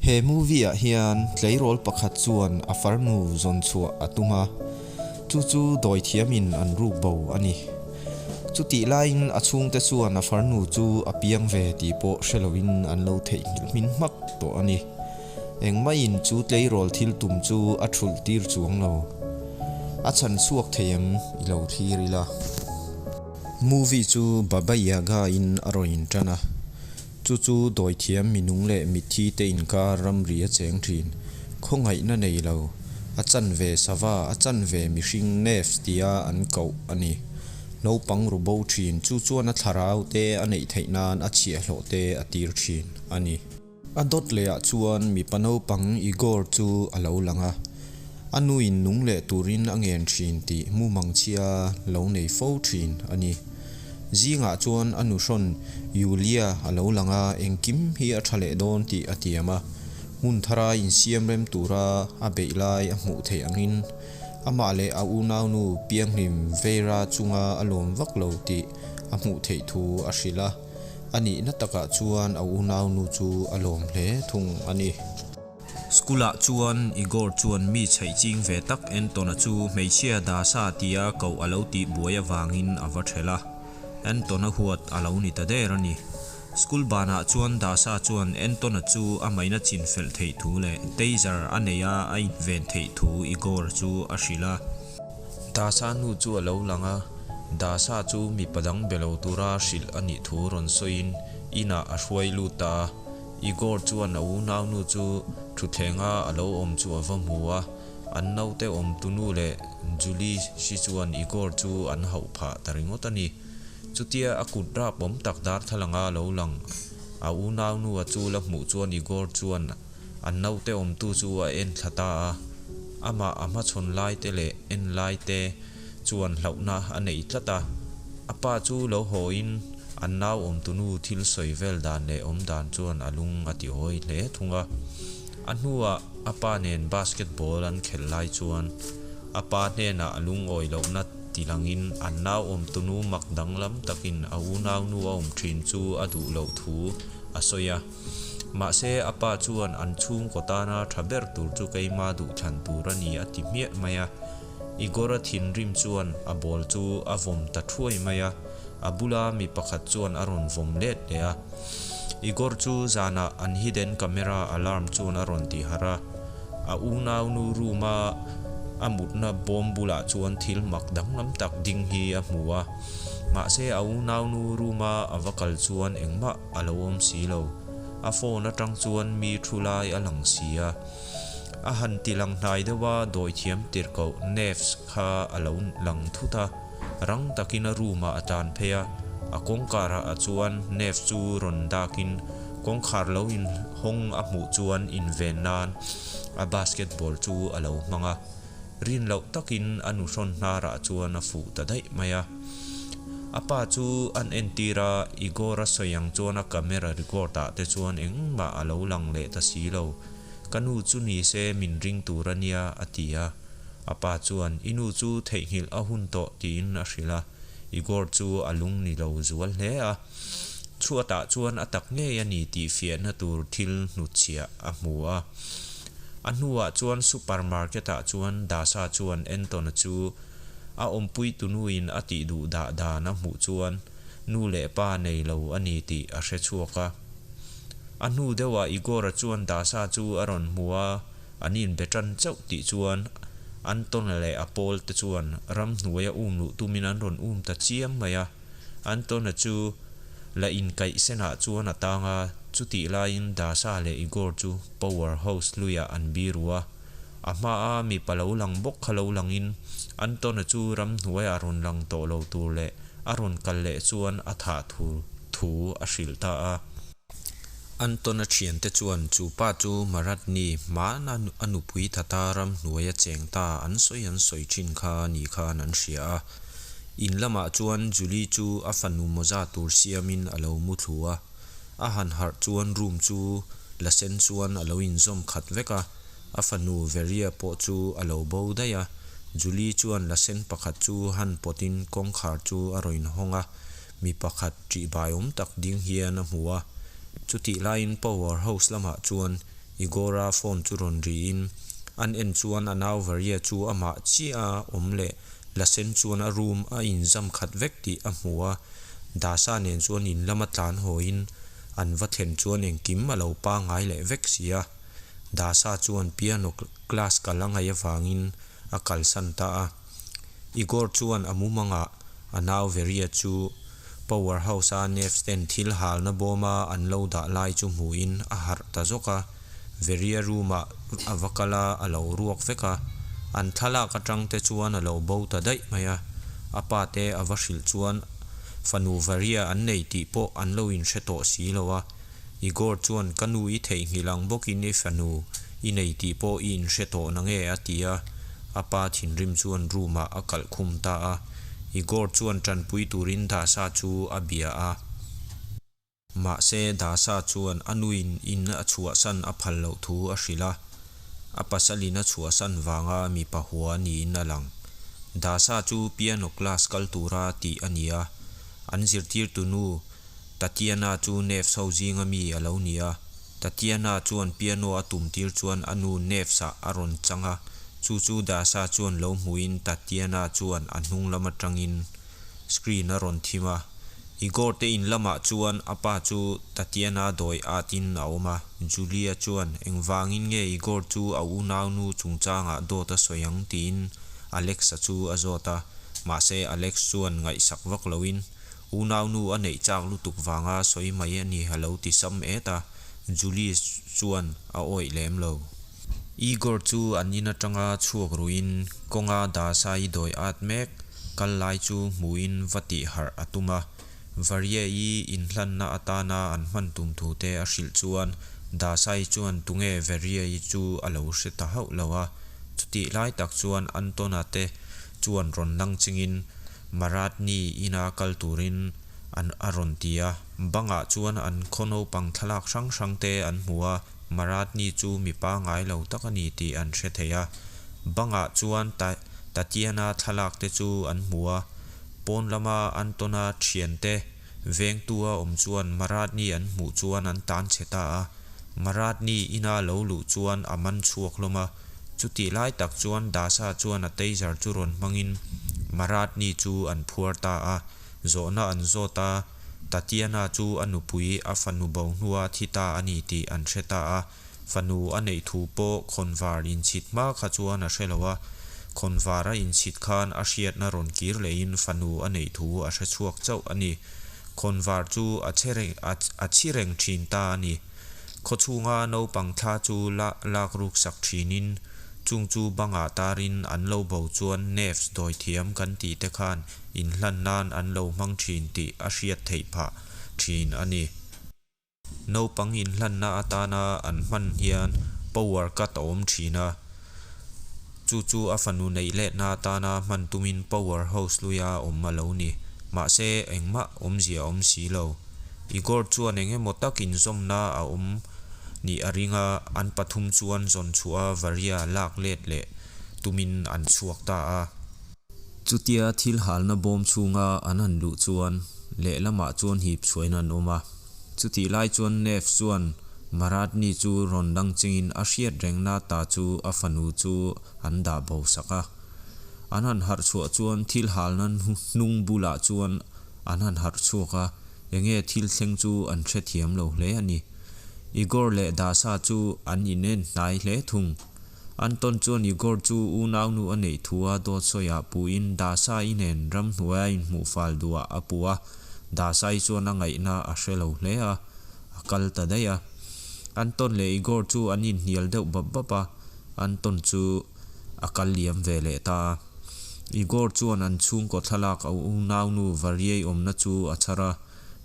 He movie ah hian tleirawl pakhat chuan a farnu zawn chhuah a tum a, chu chu dawithiam in an ruk bo a ni. Chutih laiin a chhungte chuan a farnu chu a piang ve tih pawh hre loin an lo theihnghilh hmin hmak tawh a ni. Engmaiin chu tleirawl thil tum chu a thulh tir chuang lo. A chhan chhuak thei em i lo thlir ila. Movie chu Baba Yaga in a rawn intan a. Chu chu dawithiam minung leh mitthi te inkar ramri a cheng thin. Khawngaihna nei lo. A chanve sava, a chanve mihring nefs tia an koh a ni. Naupang ru bo thin, chu chuan a thlarau te a neih theih nan a chhiahhlawh te a tir thin a ni. A dawt lehah chuan mipa naupang Igor chu a lo lang a. A nuin nung leh turin a ngen thin tih mumang chhia lo nei fo thin a ni. Zingah chuan a nuhrawn Yulia a lo lang a, engkim hi a tha leh dawn tih a tiam a. Hmun thara insiam rem tura a beih lai a hmuh theih angin amah leh a unaunu Pianghlim Veira chunga a lawm vak lo tih a hmuh theih thu a hrilh a. A nihna takah chuan a unaunu chu a lawm hle thung a ni. School-ah chuan Igor chuan mi chheih ching ve tak Anton-a chu hmeichhia Dasha tia koh a lo tih buai avangin a va ṭhelh a. Anton-a huat a lo ni ta der a ni. School banah chuan Dasha chuan Anton-a chu a maina chin felh theih thu leh taser a nei a a inven theih thu Igor chu a hrilh a. Dasha nu chu a lo lang a, Dasha chu mipa dang be lo tura hrilh a nih thu rawn sawiin inah a hruai lut ta a. Igor chuan a unaunu chu thuthlenga a lo awm chu a va hmu a, an naute awmtunu leh Julie si chuan Igor chu an hauh phah ta ringawt a ni. Chutia a kut rap awm tak darthlalanga a lo lang a unaunu a chu la hmuh chuan Igor chuan an naute awmtu chu a en thla ta a, amah a hmachhawn lai te leh en lai te chuan hlauhna a nei tlat a, a pa chu lo haw in an nau awmtunu thil sawi vel dan leh awm dan chuan a lung a ti hawi hle thung a. A hnuah a pa nen basketball an khelh lai chuan a pa hnenah a lungawi lohna ti langin an nau awmtunu mak danglam takin a unaunu a awm thin chu a duh loh thu a sawi a. Mahse a pa chuan an chhungkaw tana tha ber tur chu keima duhthlan tur a ni a ti hmiah mai a. Igor-a thinrim chuan a ball chu a vawm ta thuai mai a, a bula mi pakhat chuan a rawn vawm let leh a. Igor chu zanah an hidden camera alarm chuan a rawn ti harh a, a unaunu room-a a mutna bawm bulah chuan thil mak danglam tak ding hi a hmu a. Mahse a unaunu room-a a va kal chuan engmah a lo awm si lo. A phone atang chuan mi thu lai a lang si a. A han ti lang hnai deuh a, dawithiam tirhkoh Neves kha a lo lang thut a, rang takin a room ah a tlan phei a, a kawngkarah ah chuan Neves chu rawn dakin kawngkhar lo inhawng a hmuh chuan inven nan a basketball chu a lo hmang a, rin loh takin a nuhrawn hnarah chuan a fuh ta daih mai a. A pa chu an entir a, Igor a sawi ang chuan a camera record ah te chuan engmah a lo lang leh ta si lo. Ka nu chu ni se min ring tur a nia, a ti a. A pa chuan, I nu chu theihnghilh a hun tawh, tiin a hrilh a. Igor chu a lung ni lo zual hle a. Chhuatah chuan a tak ngei a ni tih fiahna tur thil hnutchhiah a hmu a. A hnuah chuan supermarket-ah chuan Dasha chuan Anton-a chu a awmpui tunuin a tih duh dah dan a hmuh chuan nu leh pa nei lo a ni tih a hre chhuak a. A hnu deuhah Igor-a chuan Dasha chu a rawn hmu a, an inbe tan chauh tih chuan Anton-a leh a pawl te chuan ramhnuaia um luh tumin an rawn um ta chiam mai a. Anton-a chu la inkaih senah chuan a tang a, chutih laiin Dasha leh Igor chu Power House hluiah an biru a. A hmaa mipa lo lang bawk kha lo langin Anton-a chu ramhnuaiah a rawn lang tawh lo tur leh a rawn kal leh chuan a thah thu thu a hrilh ta a. Anton-a thiante chuan chu pa chu Maratni hmana a nupui thata ramhnuaia cheng ta an sawi an sawi thin kha ni khan an hria a. In lamah chuan Julie chu a fanu mawza tur siamin a lo mu thlu a. A han harh chuan room chu la sen chuan a lo inzawm khat vek a. A fanu Veria pawh chu a lo bo daih a, Julie chuan la sen pakhat chu han pawtin kawngkhar chu a rawn inhawng a, mi pakhat ṭihbaiawm tak ding hian a hmu a. Chutih laiin Power House lamah chuan Igor-a phone chu rawn riin an en chuan a nau Varya chu amah chiah a awm leh la sen chuan a room a inzam khat vek tih a hmu a. Dasa nen chuan in lama tlan hawiin an va thlen chuan engkim a lo pangngai leh vek si a. Dasa chuan piano class kal a ngaih avangin a kalsan ta a. Igor chuan a mumangah a nau Veria chu Power House-a Nevs ten thil halna bawma an lo dah lai chu hmuhin a harh ta zawk a. Veria room-ah a va kal a, a lo ruak vek a. An thlalak atang te chuan a lo bo ta daih mai a. A pa te a va hrilh chuan fanu Varia an nei tih pawh an lo inhre tawh si lo a. Igor chuan, Ka nu i theihnghilh ang bawkin i fanu i nei tih pawh i inhre tawh na nge? a ti a. A pa thinrim chuan room ah a kalh khum ta a. Igor chuan tanpui turin Dasa chu a bia a. Mahse, Dasa chuan a nuin in a chhuahsan a phal loh thu a hrilh a. A pasalin a chhuahsan vanga mipa hua niin a lang. Dasa chu piano class kal tura tih a ni a. An zirtirtu nu Tatiana chu Nevs ho zinga mi a lo ni a. Tatiana chuan piano a tum tir chuan a nu Nevs ah a rawn chang a, chu chu Dasha chuan lo hmuhin Tatiana chuan a hnung lam atangin screen a rawn thim a. Igor te in lamah chuan a pa chu Tatiana dawi at in a awm a, Julia chuan engvangin nge Igor chu a unaunu chungchangah dawt a sawi ang tiin Alex-a chu a zawt a, mahse Alex chuan ngaihsak vak loin Unaunu a neih chak lutuk vanga sawi mai a ni a lo ti sam et a, Julie chuan a awih lem lo. Igor chu an in atanga chhuak ruin kawnga Dasai dawi at mek kal lai chu hmuhin va tih harh a tum a. Varia-i inhlanna atana an hman tum thu te a hrilh chuan Dasai chuan tunge Varia-i chu a lo hre ta hauh lo a. Chutih lai tak chuan Anton-a te chuan rawn nang chingin Maratni ina kal turin an a rawn ti a, bangah chuan an khaw naupang thlalak hrang hrang te an hmu a, Maratni chu mi pangngai lo tak a ni tih an hre thei a. Bangah chuan Ta Tatiana thlalak te chu an hmu a, pawn lama Antona thiante vengtu a awm chuan Maratni an hmuh chuan an tan chhe ta a, Maratni ina lo luh chuan a man chhuak hlawm a. Chutih lai tak chuan Dasa chuan a taser chu rawn hmangin Maratni chu an phuar ta a, zawhna an zawt a, Tatiana chu a nupui a fanu bo hnua thi ta a ni tih an hre ta a, fanu a neih thu pawh khawnvar inchhit hma kha chuan a hre lo a, khawnvar a inchhit khan a hriatna rawn kir lehin fanu a neih thu a hre chhuak chauh a ni. Khawnvar chu a che reng a chhi reng thin ta a ni. Khawchhunga naupang thla chu la lak ruk sak thinin chung chu bangah tarin an lo bo chuan Nevs dawithiam kan tih te khan inhlan nan an lo hmang thin tih a hriat theih phah thin a ni. Naupang inhlanna atana an hman hian power cut a awm thin a, chu chu a fanu neih letna atana hman tumin power house luia awm a lo ni. Mahse engmah awmzia a awm si lo. Igor chuan eng emaw tak inzawmna a awm nih a ring a, an pathum chuan zawn chhuah a Varia lak let leh tumin an chhuak ta a. Chutia thil halna bawm chhunga an han luh chuan lehlamah chuan hip chhuain an awm a. Chutih lai chuan Nev chuan Maratni chu rawn dang chingin a hriat rengna ta chu a fanu chu an dah bo sak a. An han harh chhuah chuan thil halna hnung bulah chuan An han harh chhuak a, enge thil thleng chu an hrethiam lo hle a ni. Igor leh Dasha chu an inen hnai hle thung. Anton chuan Igor chu unaunu a neih thu a dawt sawiah puhin Dasha-i nen ramhnuaia inhmuh fal duhah a puh a, Dasha-i chuan a ngaihna a hre lo hle a, a kal ta daih a. Anton leh Igor chu an inhnial deuh bap bap a, Anton chu a kal liam ve leh ta a. Igor chuan an chhungkaw thlalak a unaunu Variei awmna chu a chhar a,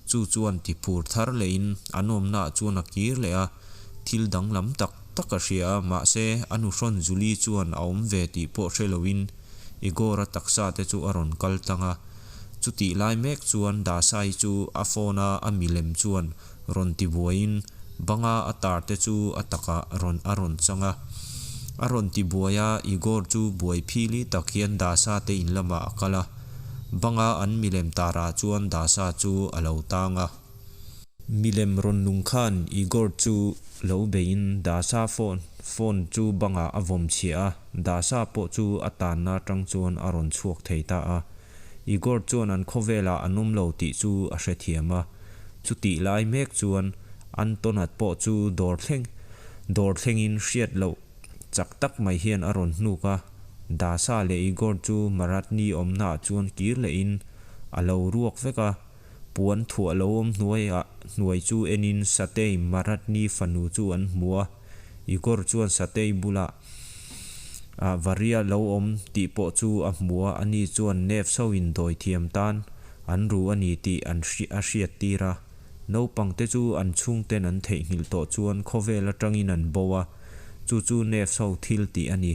chu chuan ti phur thar lehin an awmnaah chuan a kir leh a, thil danglam tak tak a hria a, mahse a nuhrawn Julie chuan a awm ve tih pawh hre loin Igor-a taksa te chu a rawn kal tlang a. Chutih lai mek chuan Dasai chu a phone-a a milem chuan rawn ti buaiin banga a tar te chu a takah rawn a rawn chang a. A rawn ti buai a, Igor chu buai phili tak hian Dasha te in lamah a kal a. Banga an milem tarah chuan Dasha chu a lo tang a. Milem rawn nung khan Igor chu lo beiin Dasha phone phone chu bangah a vawm chhia a, Dasha pawh chu a tanna atang chuan a rawn chhuak thei ta a. Igor chuan an khawvelah an awm lo tih chu a hrethiam a. Chutih lai mek chuan Anton-a pawh chu dawr thleng dawr thlengin hriat loh chak tak mai hian a rawn hnuk a. Dasha leh Igor chu Maratni awmnaah chuan kir lehin a lo ruak vek a. Puan thuah lo awm hnuaiah hnuai chu enin Satei Maratni fanu chu an hmu a. Igor chuan Satei bulah ah Varya lo awm tih pawh chu a hmu a, ani chuan Nevs ho in dawithiam tan an ru a ni tih an a hriattir a. Naupangte chu an chhungten an theihnghilh tawh chuan khawvel atangin an bo a, chu chu Nevs ho thil tih a ni.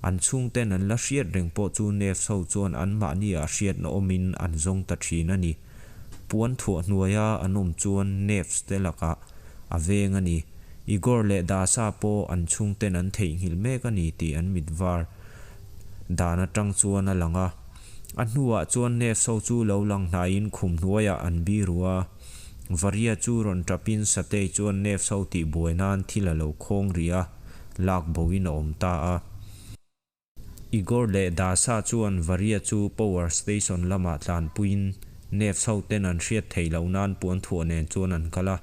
An chhungten an la hriat reng pawh chu Nevs ho chuan anmahni ah hriatna awmin an zawng ta thin a ni. Puan thuah hnuaia an awm chuan Nevs te lakah a veng a ni. Igor leh Dasha pawh an chhungten an theihnghilh mek a ni tih an mit var dan atang chuan a lang a. A hnuah chuan Nevs ho chu lo lang hnaiin khum hnuaiah an biru a. Varya chu rawn tapin Satei chuan Nevs ho tihbuai nan thil a lo khawng rih a, lak boin a awm ta a. Igor leh Dasha chuan Varya chu power station lamah tlanpuiin Nevs ho ten an hriat theih loh nan puan thuah nen chuan an kal a.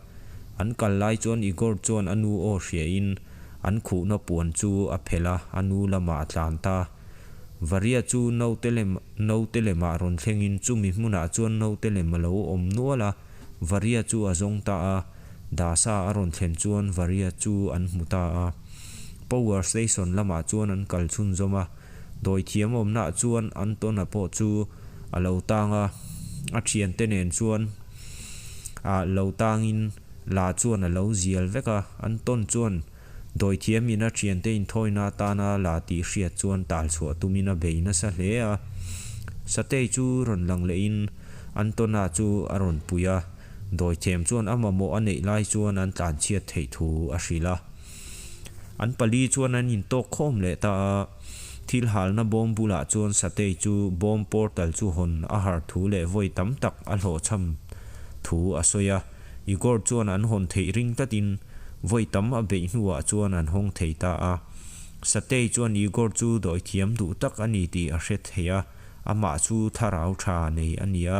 An kal lai chuan Igor chuan a nu aw hriain an khuhna puan chu a phelh a, a nu lamah a tlan ta. Varya chu naute lem naute lemah rawn thlengin chumi hmunah chuan naute lem a lo awm nual a, Varya chu a zawng ta a. Dasha a rawn thlen chuan Varya chu an hmu ta a. Power station lamah chuan an kal chhunzawm a, dawithiam awmnaah chuan Anton-a pawh chu a lo tang a, a thiante nen chuan ah lo tangin la chuan a lo zial vek a, Anton chuan dawithiamin a thiante inthawina atana la tih hriat chuan tal chhuah tumin a bei nasa hle a. Satei chu rawn lang lehin Anton-a chu a rawn pui a, dawithiam chuan a mamawh a neih lai chuan an tlanchhiat theih thu a hrilh a. An pali chuan an intawk khawm leh ta a, thil halna bawm bulah chuan Satei chu bawm portal chu hawn a har thu leh vawi tam tak a hlawhchham thu a sawi a. Igor chuan an hawn theih ring tlatin vawi tam a beih hnuah chuan an hawng thei ta a. Satei chuan Igor chu dawithiam duh tak a ni tih a hre thei a, amah chu thlarau tha nei a ni a,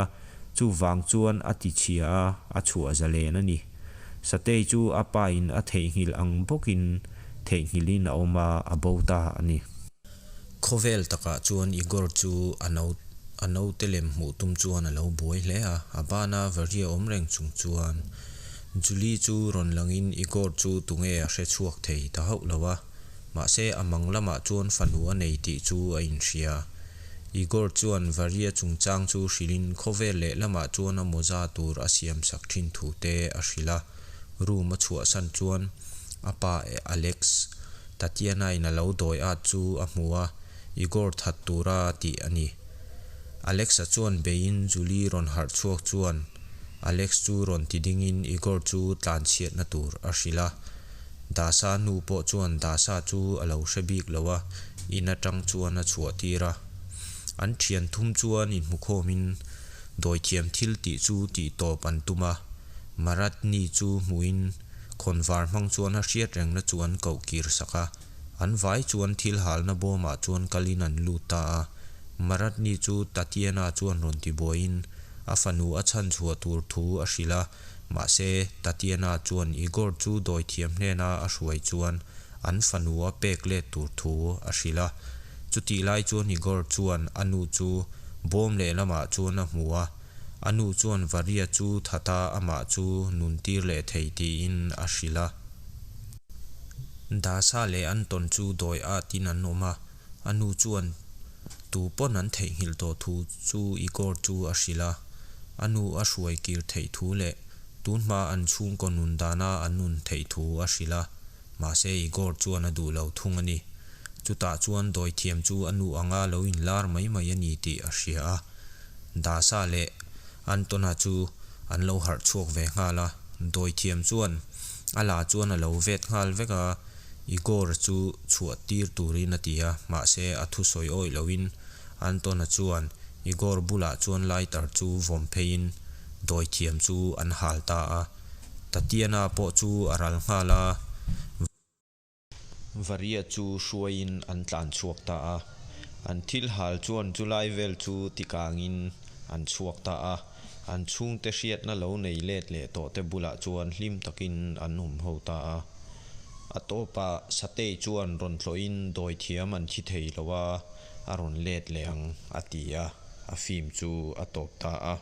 chuvang chuan a tichhia a, a chhuah zalen a ni. Satei chu a pa in a theihnghilh ang bawkin theihnghilhin a awm a, a bo ta a ni. Khawvel takah chuan Igor chu a no a naute lem hmuh tum chuan a lo buai hle a, a bana Varya awm reng chung chuan Julie chu rawn langin Igor chu tunge a hre chhuak thei ta hauh lo a, mahse a mang lamah chuan fanu a nei tih chu a inhria. Igor chuan Varya chungchang chu hrilhin khawvel lehlamah chuan a mawza tur a siam sak thin thu te a hrilh a. Room a chhuahsan chuan a pa Alex, Tatiana-in a lo dawi at chu a hmu a, Igor that tura tih a ni. Alex-a chuan beiin Julie rawn harh chhuak chuan Alex chu rawn ti dingin Igor chu tlanchhiatna tur a hrilh a. Dasa nu pawh chuan Dasa chu a lo hre bik lo a, in atang chuan a chhuah tir a. An thian thum chuan inhmukhawmin dawithiam thil tih chu tih tawp an tum a. Maratni chu hmuhin khawnvar hmang chuan a hriat rengna chu an koh kir sak a. An vai chuan thil halna bawmah chuan kalin an lut ta a. Maratni chu Tatiana chuan rawn tibuaiin a fanu a chhanchhuah tur thu a hrilh a. Mahse, Tatiana chuan Igor chu dawithiam hnena a hruai chuan an fanu a pek let tur thu a hrilh a. Chutih lai chuan Igor chuan a nu chu bawm lehlamah chuan a hmu a, a nu chuan Varya chu thata amah chu nuntir leh thei tiin a hrilh a. Dasha leh Anton chu dawi atin an awm a, a nu chuan tu pawn an theihnghilh tawh thu chu Igor chu a hrilh a, a nu a hruai kir theih thu leh tunhma an chhungkaw nun dana an nun theih thu a hrilh a, mahse Igor chuan a duh lo thung a ni. Chutah chuan dawithiam chu a nu anga lo inlar mai mai a ni tih a hria a, Dasha leh Antona chu an lo harh chhuak ve nghal a, dawithiam chuan a la chuan a lo vet nghal vek a, Igor chu chhuah tir turin a ti a, mahse a thusawi awih loin Antona chuan Igor bulah chuan lighter chu vawm pheiin dawithiam chu an hal ta a. Tatiana pawh chu a ral nghal a. Varia chu hruaiin an tlan chhuak ta a. An thil hal chuan chulai vel chu tikangin an chhuak ta a. An chhungte hriatna lo nei let leh tawhte bulah chuan hlim takin an awm ho ta a. A tawpah Satei chuan rawn tlawhin dawithiam an thi thei lo a, a rawn let leh ang a ti a, a film chu a tawp ta a.